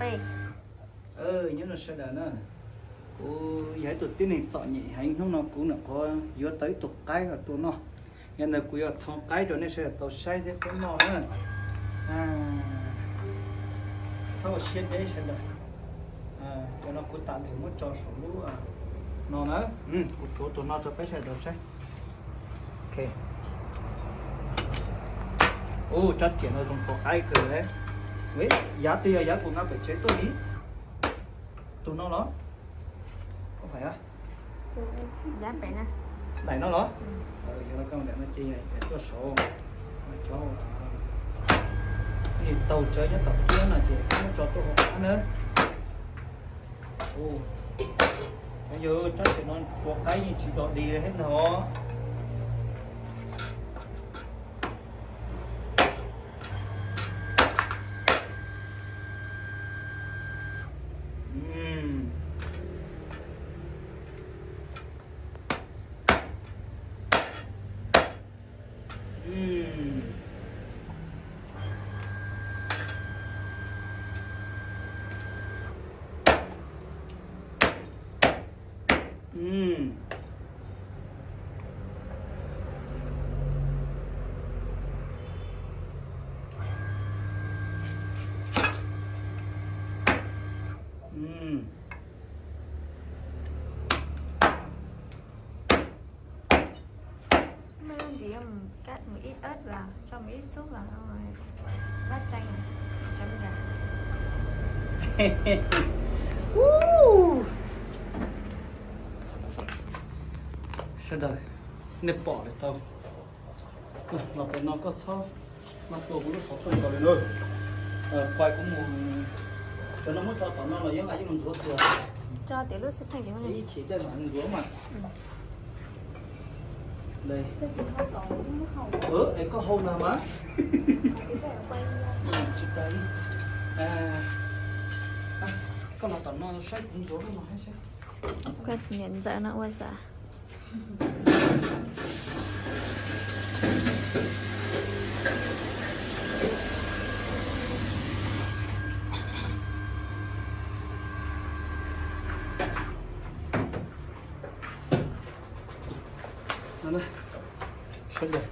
Nyob zoo sawv daws na, kuv yog ib tug tib neeg txom nyem heev, hnub no kuv nyuam qhuav yuav tau ib tug qaib los tua noj. Yog ntawd kuv yuav txhoov qaib rau nej sawv daws tau saib thiab peb noj na. Txhob ua siab deb sawv daws. Cov no kuv tag nrho muab tso saum lub no na. Kuv tsuav tus no rau peb sawv daws tau saib. Ok. Ub, rab riam no zoo qhov qaib kawg. Yav twg yog yav kuv nqa pem tsev tuaj li? Tus no los? Daim no los? Yog no ces tuaj saud. Cov nim taug tsawv nyob tom kiab no ces muab tso tuaj hauv qab na. Yog rab riam no tsuav qaib yeej tsis dog dig li thiab ntag. Ib ớt vào, cho một ít súp vào, xong rồi bát chanh này, chấm vào. Sawv daws, nej pom lawm tau. Los pem no koj txhob mas tua kuv lub xov tooj nkaus li na. Kuv mus, cov no muab tso tom no los yeej mus ntxuav tuag. Ib chim caij mam ntxuav mas. Es koj hau ntag mas. Tsis tas li. Koj los tom no saib kuv ntxuav lub no saib. Niam ntxawm no ua xav. Sawv daws,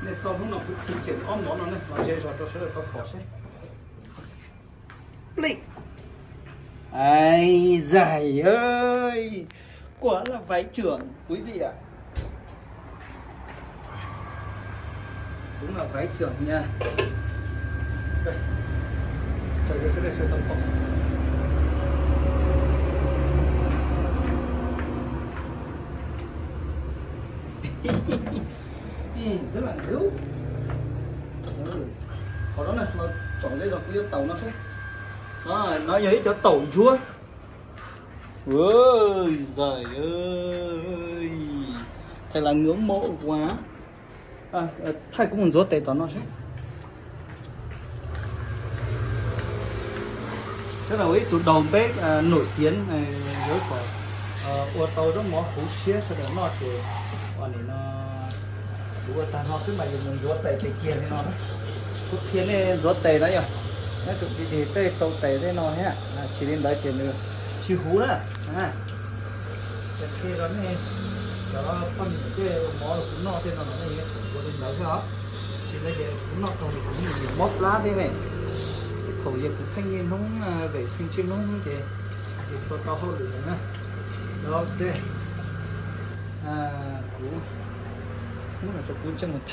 nej xauj hnub no kuv khi tseem ob mov no ne los ze zog rau sawv daws tau pom seb. Plig. Ai, zais ơi. Quá là vãi chưởng, quý vị ạ. Đúng là vãi chưởng nha. Đây. Cho vô số đây, số tổng cộng. Ừ, rất là thiếu. Ừ. Qhov no na, no tsom ze zog kuv yuav taus no seb. Đó, nó yog ib cov taum ntsuab. Ôi giời ơi. Thật là ngưỡng mộ quá. Thaij kuv mus ntxuav tes tom no seb. Tức là ib tug đầu bếp nổi tiếng, yuav kom ua tau zaub mov huv siab sawv daws noj ces ua nim no kuv ua tag no xwb mas yus mus ntxuav tes tes kiag li no na. Kuv qhia nej ntxuav tes na yog, nyob rau tej rau tes tej no thiab, tsis li ntawd ces nws tsis huv na. Ces qhia rau nej cov poj niam tej ua mov rau kuv noj tej no los nej yuav tsum ua li ntawd thiab os. Tsis li ces kuv noj tau kuv nim mob plab thiab ne. Thaum yog kuv pheej niaj hnub, vem xij tsij hnub ces yus tau tau hauj lwm lawm na. Los ces kuv, hnub no kuv tseem mus